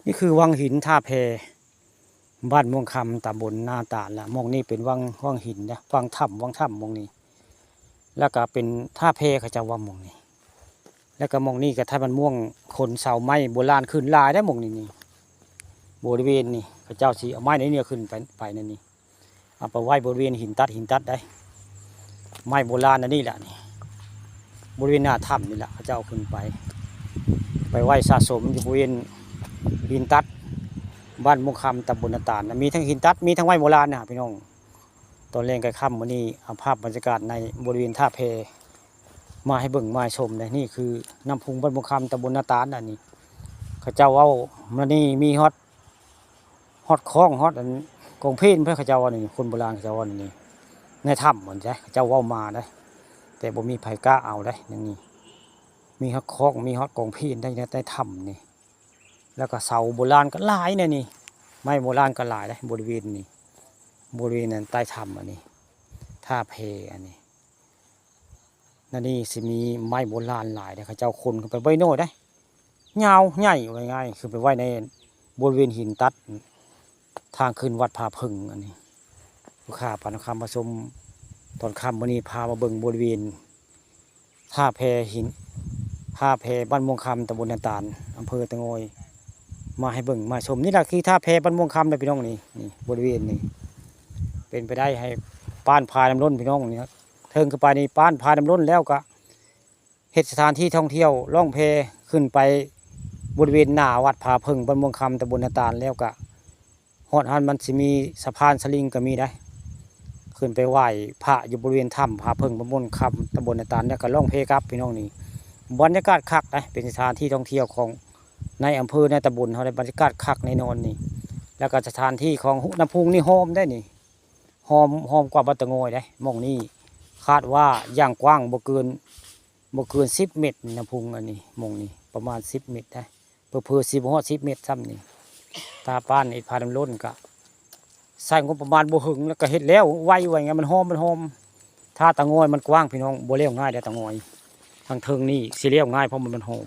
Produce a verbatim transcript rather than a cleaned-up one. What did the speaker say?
นี่คือวังหินท่าแพ บ้านม่วงคำ ตำบลนาตาดละ หม่องนี้เป็นวัง วังหินนะ วังถ้ำ วังถ้ำหม่องนี้ แล้วก็เป็นท่าแพ เขาเจ้าว่าหม่องนี้ แล้วก็หม่องนี้ก็ท่านมันม่วง ขนเสาไม้โบราณขึ้นหลายได้หม่องนี้นี่ บริเวณนี้เขาเจ้าสิเอาไม้ในเนี่ยขึ้นไป ไปนั่นนี่ เอาไปไว้บริเวณหินตัด หินตัดได้ ไม้โบราณอันนี้แหละนี่ บริเวณหน้าถ้ำนี่แหละเขาเจ้าเอาขึ้นไป ไปไว้สะสมอยู่บริเวณหินตัด บ้านม่วงคำ ตำบลนาตาดนะ มีทั้งหินตัด มีทั้งไม้โบราณนะพี่น้อง ตอนแลงใกล้ค่ำมื้อนี้เอาภาพบรรยากาศในบริเวณท่าแพ มาให้เบิ่งมาให้ชมนะ นี่คือน้ำพุงบ้านม่วงคำ ตำบลนาตาดนะนี่ เขาเจ้าเอามานี่มีฮอด ฮอดคอง ฮอดอันกองเพลนเพิ่นเขาเจ้าว่านี่ คนโบราณเขาเจ้าว่านี่ ในถ้ำเหมือนใช่เขาเจ้าเว้ามาได้ แต่บ่มีไผกล้าเอาได้นั่นนี่ มีฮอดคอง มีฮอดกองเพลนได้ใน ในถ้ำนี่ แล้วก็เสาโบราณก็หลายนะนี่ ไม้โบราณก็หลายเลยบริเวณนี้ บริเวณนั้นใต้ถ้ำอันนี้ ท่าแพอันนี้ นั่นนี่สิมีไม้โบราณหลายเลยเขาเจ้าคนขึ้นไปบ่อยโน่ได้ ยาวใหญ่ว่าง่าย คือไปไว้ในบริเวณหินตัด ทางขึ้นวัดผาเพิ่งอันนี้ ลูกค้าปานคำมาชมตอนค่ำมื้อนี้ พามาเบิ่งบริเวณท่าแพหิน ท่าแพบ้านม่วงคำ ตำบลนาตาด อำเภอตะโงย มาให้เบิ่งมาชม นี่แหละคือท่าแพบ้านม่วงคำนะพี่น้องนี่ นี่บริเวณนี้ เป็นไปได้ให้ป้านพาน้ำล้นพี่น้องนี่ครับ เทิงขึ้นไปนี่ป้านพาน้ำล้นแล้วก็ เฮ็ดสถานที่ท่องเที่ยวล่องแพขึ้นไปบริเวณหน้าวัดผาเพิ่ง บ้านม่วงคำ ตำบลนาตาด แล้วก็ฮอดหั้นมันสิมีสะพานสลิงก็มีได้ ขึ้นไปไหว้พระอยู่บริเวณถ้ำผาเพิ่ง บ้านม่วงคำ ตำบลนาตาด แล้วก็ล่องแพกลับพี่น้องนี่ บรรยากาศคักนะ เป็นสถานที่ท่องเที่ยวของในอำเภอในตำบลเฮาได้ บรรยากาศคักแน่นอนนี่ แล้วก็สถานที่ของน้ำพุงนี่หอมได้นี่ หอม หอมกว่าบ้านตะโงยได้ หม่องนี้คาดว่าอย่างกว้างบ่เกิน บ่เกินสิบเมตรนี่นะพุงอันนี้ หม่องนี้ประมาณสิบเมตรได้ เผลอๆสิบ่ฮอดสิบเมตรซ้ำนี่ ตาป้านไอ้พาน้ำล้นก็ใช้งบประมาณบ่เหิงแล้วก็เฮ็ดแล้วไวไวไง มันหอม มันหอม ถ้าตะโงยมันกว้างพี่น้อง บ่แล้วง่ายเด้อตะโงย ทางเทิงนี่สิแล้วง่ายเพราะมัน มันหอม